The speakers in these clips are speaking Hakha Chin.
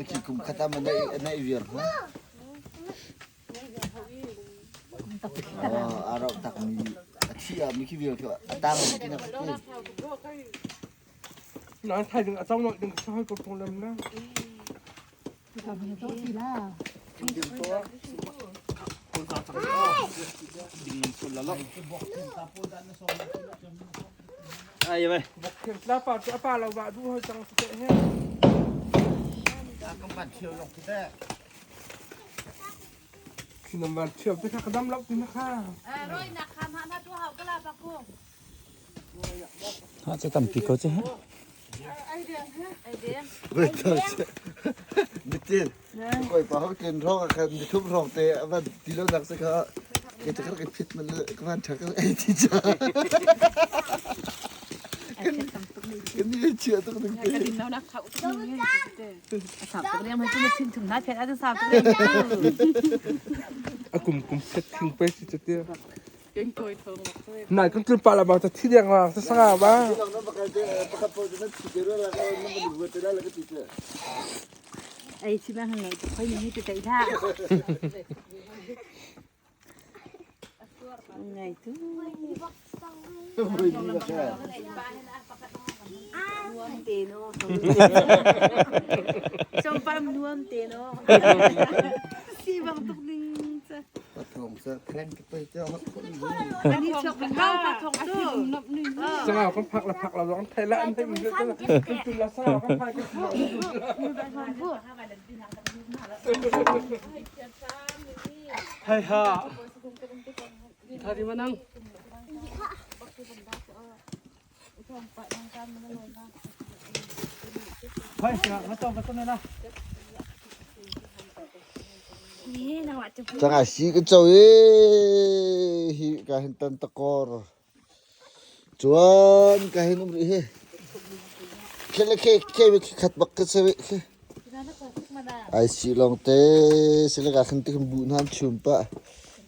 Khi kum khat ah na i viar hna. A rauh takmi a thi ah mi khi vial khi a tang ti na ti. Na thai ding a chong noi ding sa hoi ko thong lam na. Ai vậy. La pa chu apa lo ba du hoi chang te he. Khi nam van thiam te kha ka dam lo ti na kha. Roi nak kham ha na tu hau ka la pa ku. Ha cho tampi ko che. Vậy thôi. Bitin. Koi pa hok tin rong a khan thum rong te avan ti lo nak se kha. Ke te kha phit man le ka van thak ai ti cha. Kan ni chia tuk ning te. A kum kum set thing pe si te te. Nai kan tlun pa la ba ta thi deng la sa sa ba. Long na bakal te pakhat po na chi te ro la ka na man bu te la la ka ti te. Ai chi ma hang ngai khoi ni te tai tha. Ngai tu. Voi ni ba ka. Nuam te no. Som pam nuam te no. Si bang tuk ning cha. Pathong sa kren ke pe te hot ko ni. Ani chok hau pa thong tu. สง่าก็พักละพักละร้องไทยละอันไทยมันก็ตุลาสง่าก็พักก็ Hay ha. Thari manang. Hay, ma to ma to na. Ni nang wa chu. Changa si ka chau e hi ka hin tan takor. Chuan ka hin um ri he. Khele khe khe bi khat bak ka se khe. Ai si long te sila ka khan ti bu nan chum pa.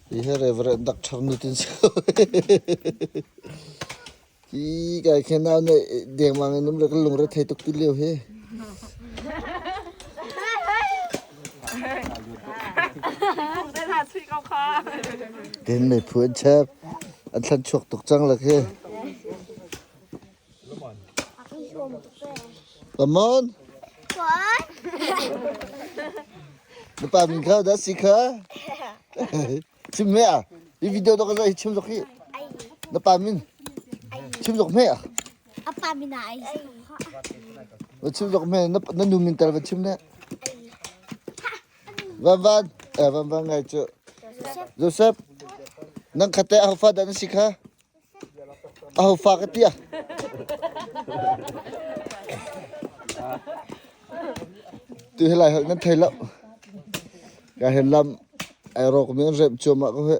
Hi he reverend doctor nu tin so. Hi ka khen na ne deng mang num re ka lung re thai tuk ti leo he. ได้ทาช่วยเขาค่ะ Ten me phuan chap. An thlan chuak tuk chang la khe. Lamon. Na pa min kha da si kha. Chim me a. Hi video to ka zai chim zok hi. Na pa min. Chim zok me a. Apa mina ai. Va chim zok me na na nu min tel va chim ne. Van van eh van van ngai chu. Joseph. Nang khate a fa da na si kha. A fa ka tia. Tu helai hak nan thei lo. Ka hen lam ai rok mi an rem chuam ah ko he.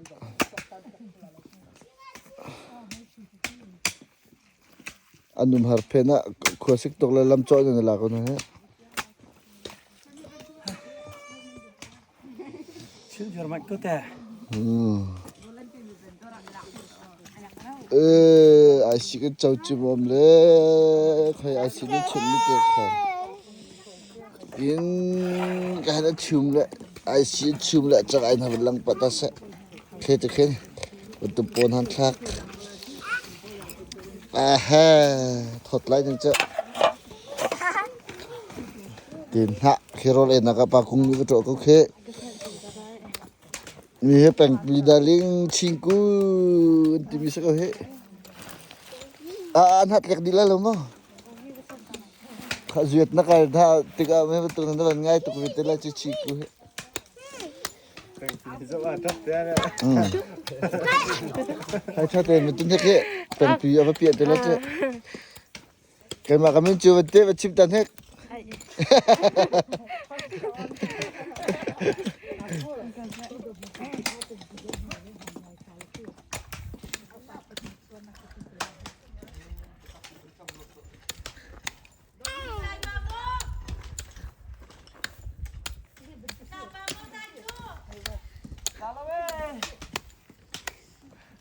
An um har phen ah khuasik tuk le lam cawh nan la ko na he. Chil jor mat ko te. Eh, ai si kan cho chim om le khoi ai si ni chim ni te kha. In ka han chum le ai si chum le chak ai na lang pata se. Khe te khen. Tu pon han thlak. À ha, thot lai nang cha. Tin ha, khi rol en ka pa kung ni to ko khe. Mi he peng pi darling chingku ti mi sa ko he. A an hat lek dila lo mo. Kha zuet na kal tha tika me tu na ban ngai tuk vi te la chi chiku he. Hai tha te mi tin he peng pi ava pi te la che. Kai ma kamin chu va te va chim tan hek.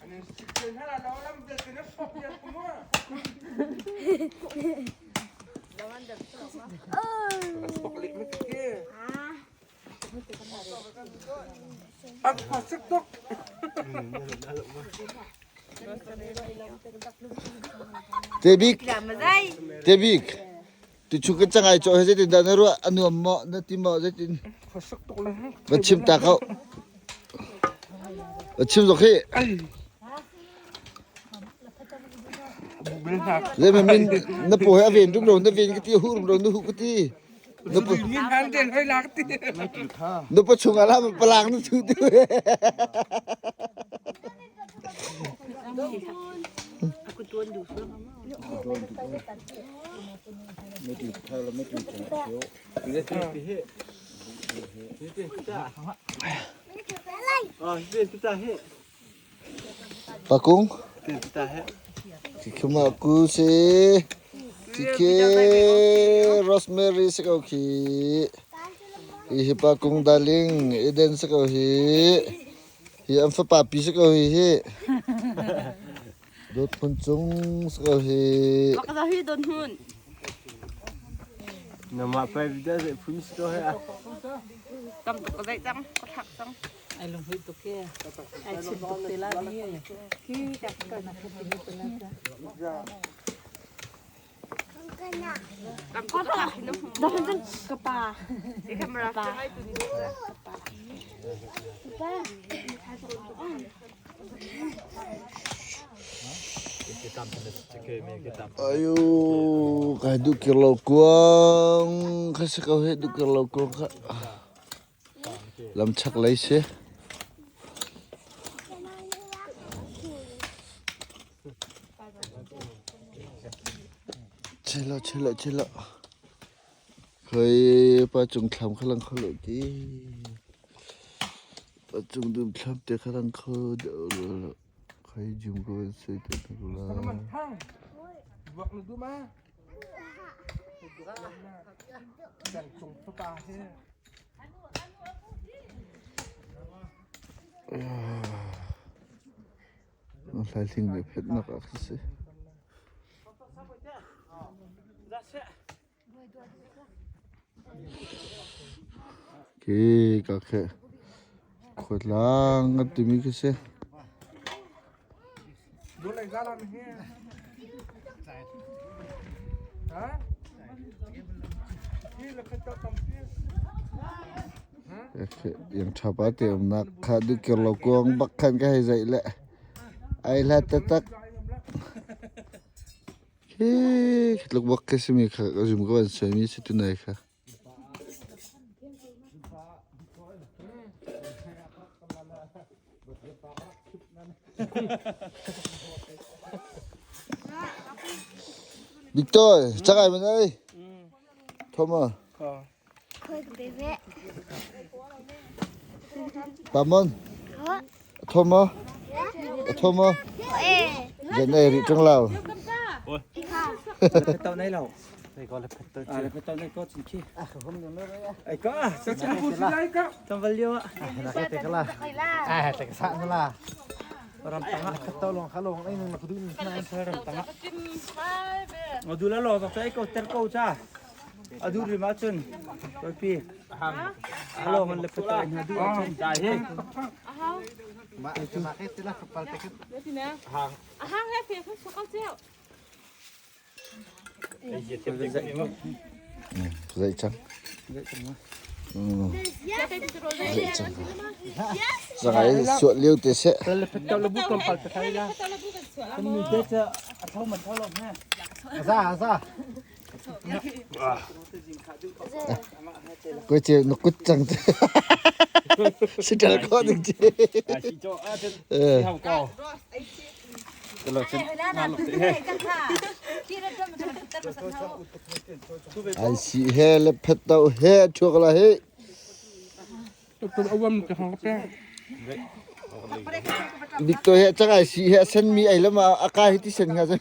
อันนี้สิเป็นให้เราแล้วมันจะเป็นฟอกยันกูมั้ง Tebik Tebik tu chu kan cangai cawh he zeitin dah na ruah a nuam maw na ti maw zeitin va chim ta ko va chim zok hi Zei ma min na pu he a ven rum ro na ven ka ti hu rum ro na hu ka ti na pu na pa chung ala ma palang na thu tu Pakung Khuma ku si Kike Rosemary si ko khi Hi pakung darling Eden si ko hi Hi an fapa pi si ko hi hi Dawt Hmun Cung si ko hi. Hi Dawt Hmun. Namah pai vida zai phun si ko he a. Tam tuk ka zaih cang, ka thlak cang. Ai lunghuih tuk ke. Ai chim tuk te la ni. Ki tak ka na khat ni te la. Tam tuk ka thlak hin Dah cun ka pa. Camera pa. Pa. Ayu, kai dukir lo kuang, kha si ko he dukir lo kuang kha. Lam chak lei si. Chelo chelo chelo. Khoi pa cung thlam kha lang kho lo ti. Pa cung dum thlam te kha lang kho deuh lo. Khoi jum ko sui te te la. Buak na dum a. Kan cung pa he. Hlai hling le phet nak ah khi si. Khi ka khe khuatlang kan timi khi si. Yang ṭha pa te umnak kha dukir lo kuang bak khan ka hei zaih le ai hlat taktak. Khi tluk bak khi simi kha ka zum ko an suaimi si tunai kha. Victor, chakai man ai. Thoma. Pamon. Thoma. Thoma. Jan ai ri ṭang lau. Tao nei lo. À, le tao nei ko chin khi. Ai ko. Tao val liu ạ. À, te ka sa la. Ram tanga. Tao long kha long ai nang na kudu ni na Ram tanga. Adu la lo ta ko ter ko cha. Adu ri ma chun. Toi pi. Alo man le pata na du chun. Ma ma ke te la kapal te ke. Ahang he phe kha sokal cheu. Dậy chăng? Dậy chăng? Zangai suat liu te se. Le pata le bu kam pal ta kai la. Kan mi te cha thau man thau long ha. Za za. Ko che nó cút chăng te. Si chal ko ding che. Eh. Ai si he le phet tau he thuak la he. Victor he chang ai si he sen mi ai lama aka hi ti sen nga sen.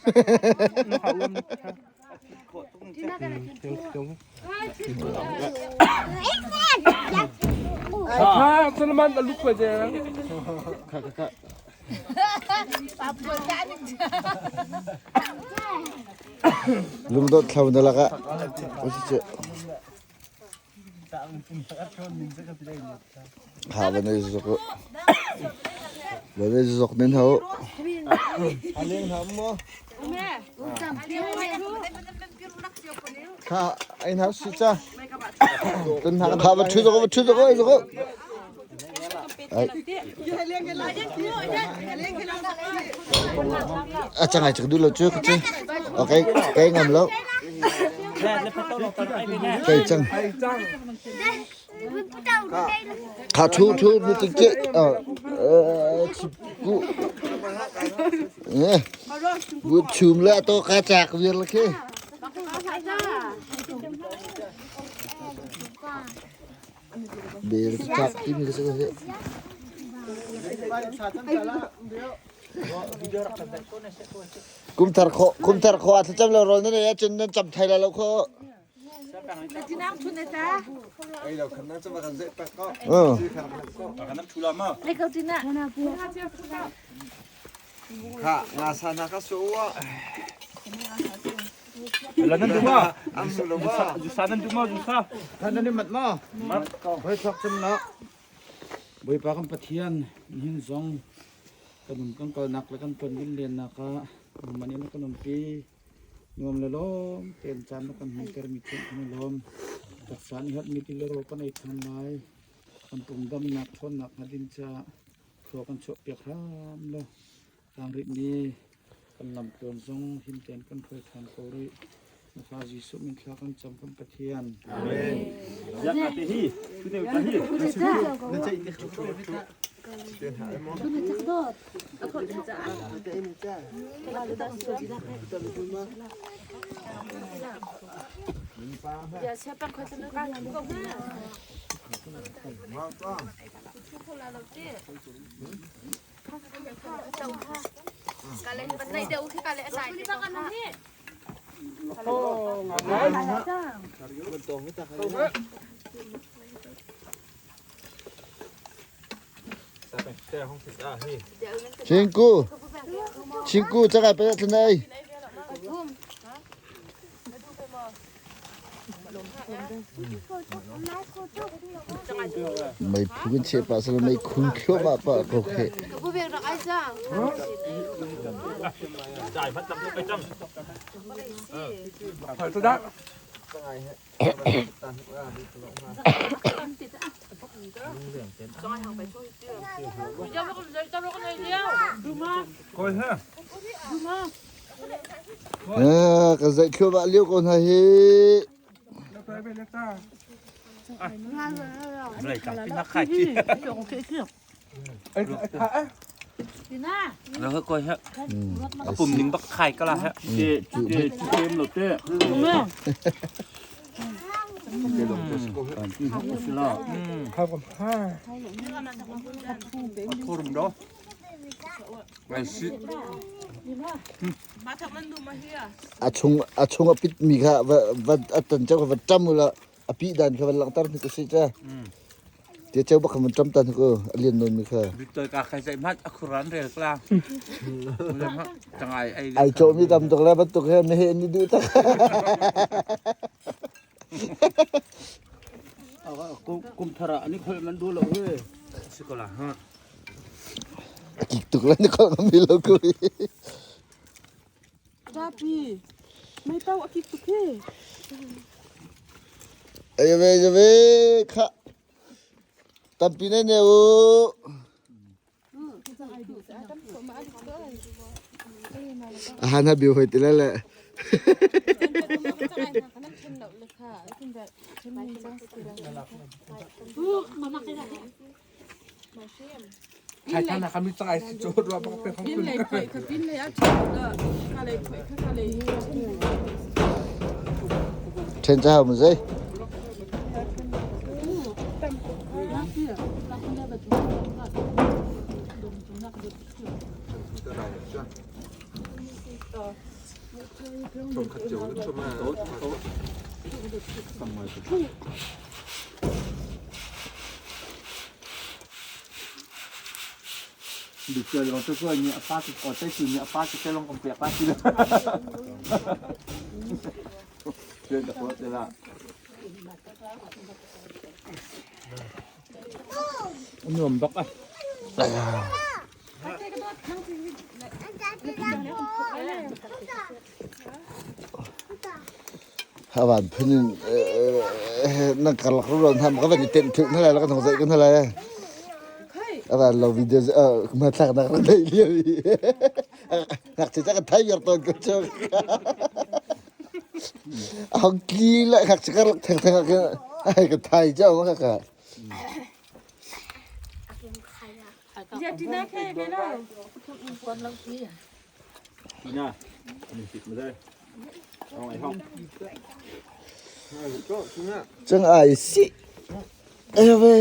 Ha, Solomon, look for there. Lungdot thlo na lakah Ha va nei zok va nei zok nen ho. Aleng ham mo. Kha ein ha si cha. Tun ha kha va thu zok va thu zok zok. A chang ai chak du lo chu chu. Okay, kai ngam lo. Kai chang. Kha thu thu nu tik che. Ku. Bu chum le to ka chak vir la khi. Bel chak timi ka si ko. Kum thar kho kum thar kho a thlacam lo rawl nan ei ahcun nan cam thai lai lo kho. Bawipa kan Pathian, nihin zong kan um kan kalnak le kan ton kan lennak ah nangmah nih na kan umpi. Nuam le lawm tein caan na kan hmantermi cung kan i lawm. Taksa nih herhmi ti le rawl kan ei ṭhan lai. Kan pum damnak ṭhawnnak hnga ding caah khua kan chuahpiak hram law tlangrit nih kan lamtluan zong him tein kan hruai ṭhan ko rih. Na fa Jesuh min thla kan cam kan Pathian. Amen. Cingku, cingku cakap pe tlenai. Meiphu kan cheh pah sala meikhun thluahmah pah ko kheh. Ka zaih thluahmah lio ko hna hi. Pum ning bak khai ka la he. A chung a chung a pit mi kha va va a tan cheu kha va ṭam ula a pih dan kha van langhter ni ka si cha. Te cheu bak kha van ṭam tan ko a lian nawn mi kha. Victor ka khai zai mat a khuran rel kla. Tangai ai Ai cawh mi tam tuk le bantuk he na he ni duh tak. Kum thar ah ni khol man du lo he. Sikola ha. A kik tuk le ni khol ngam mi lo ku. Zapi, mei tau a kik tuk he. Ai ve ve kha. Tampi ne ne u. Hana biu hoi ti le le. Thai than na kami cang ai si chu rua bak pe phong kun. Then cha mu zai. Bichual lawng cu sual nih a pa ki aw teitu nih a pa ki te lawng kan pek la ti lo. Tuan ka tuah te la. Nuam bak ah. Havan phun in nan karlak ruan ham ka van i tenh thil hna lai kan hong zaih kan hna lai. Avan lo video ma thlak nak ran nei lio i. Ngakchia ca kan thai viar tawn ko chu. A hong tli le ngakchia karlak theng theng ah khin ai ka thai cha ma ka. Cang ai si. Ai ve.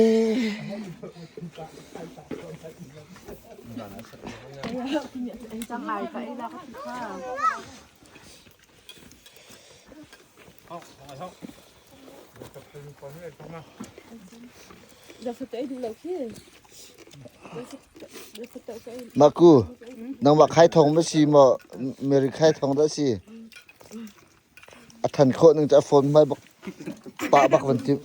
Maku, nangmah khai thong ma si maw Mary khai thong dah si? A than khawh ning cu a phone hmai bak pah bak van timh.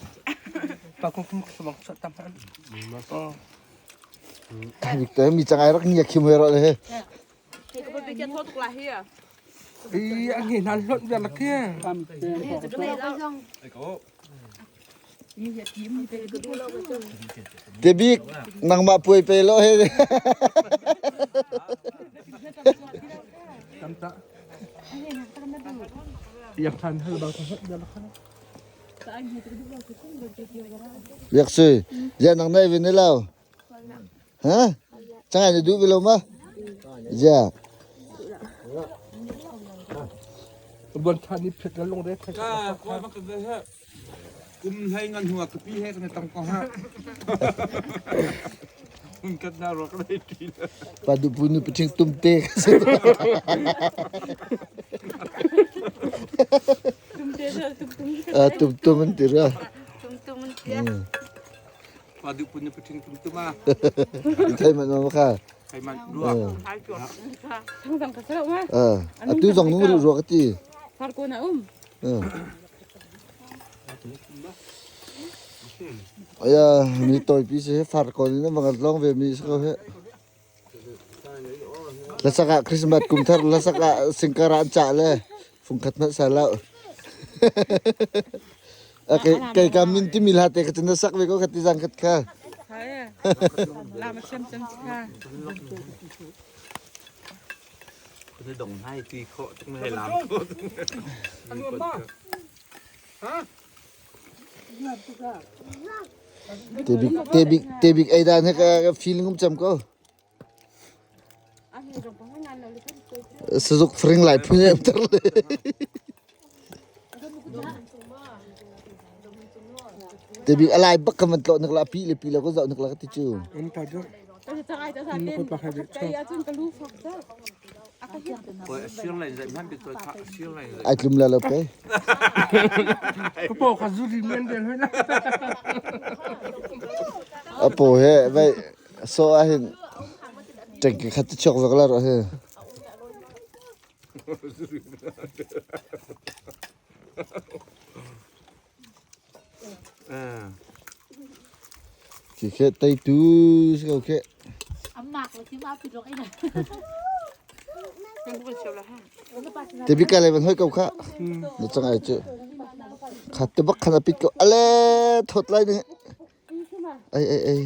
Mi cangai rak ngia khim hoi ro le he. Tebik nangmah puai pe lo he. Biak sui, ya nang nai ve ne lo. Ha? Cangai na duh ve lo ma? Ya. Ka kawi bak ka he. Kum hlei ngan hnu ah ka pi he kan i tong ko ha. Hun kat na ro ka dei ti. Pa du pu nu paching tum te. Tum tum an ti ra. Tum tum an ti. Pa du pu nu paching tum tum a. Thai man ma kha. Thai man rua. Atu zong nung ru rua ka ti. Far ko na um. Aya mi toi pi se far ko ni na mangat long ve mi se ko he. Lasaka Christmas kum thar lasaka singkara an cha le fungkhat na sa la. Okay, kay ka min ti mil hate ka chana sak ve ko khati jang khat kha. La ma chem chem kha. Kun dong hai ti kho tung he lam. Te bik te bik te bik ei dan he ka feeling um cham ko. Sazuk fring lai phun em tar le. Te bik alai bak ka man tlo nak la pi le pi la ko zau nak la ka ti chu. Ai tlum la lo pe. Apo he vai so ah hin tengki khat ti chuak vek la ro he. Khi khe tei tu si ko khe. Te bi ka le van hoi ko kha. Na chang ai chu. Khat te bak khan a pit ko. Ale thot lai ni. Ai ai ai.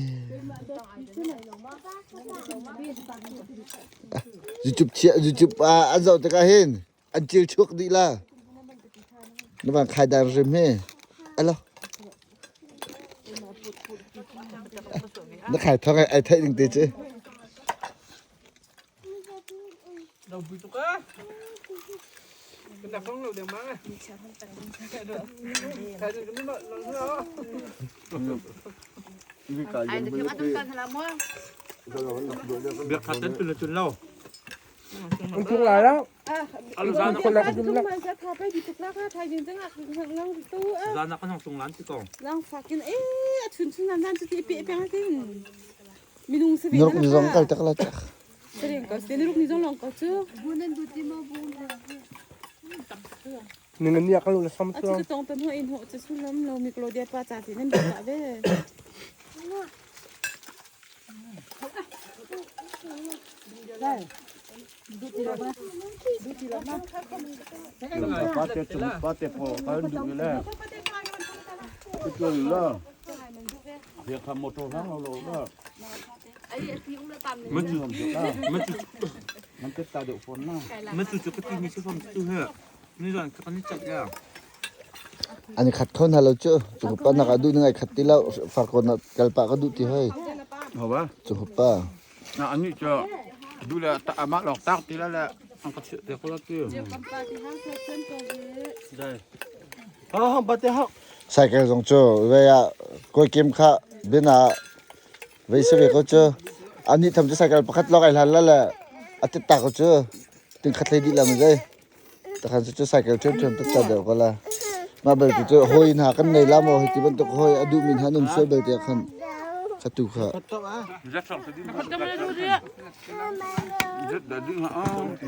YouTube chia YouTube a an zoh tikah hin an cil chuak dih la. Na van khai dan rim hi. Alo. Na khai thong ai theih ding te cu. Biak khat an tun tun lo. Zan ah kan hong tung lan ti ko. Minung se ve Nuruk ni zong kal tak la chak. Sering ko se nuruk ni zong long ko chu. Ning ni ka lu le sam A tu. chu tong tan ho in ho chu sulam lo mi Claudia pa cha ti nan ba ve. Pa te chung pa te po kan du le. Ku la. Dia kha motor hang lo lo. มันจุ มันเก็บตาเดี๋ยวฝนนะ มันจุจุกตีนี่ชื่อผมจุเฮะนี่จอนคันนี้จัดยา Ani khat khon halo chu. Chu pa nak adu ngai khat ti lo fa ko na kal pa ka du ti hoi. เหรอวะ Chu pa. นะอันนี้จะดูแลตามาหลอกตากทีละแหละอันก็เชื่อเดี๋ยวเขาละคือ Pa ti hang sa chen ko ve. ได้อ๋อบัดเดี๋ยว Cycle zong chu ve ya koi kim kha bina ve se ve ko chu. Ani tham chu cycle pakhat lok ai hlan la la atit ta ko chu. Ting khat le di la ma zai. Ta khan chu chu cycle chem chem ta ta de ko la. Ma bel tu chu hoi na kan nei la mo hi ti ban to hoi adu min hanum so bel te khan. Khatu kha. จะดึงฮะ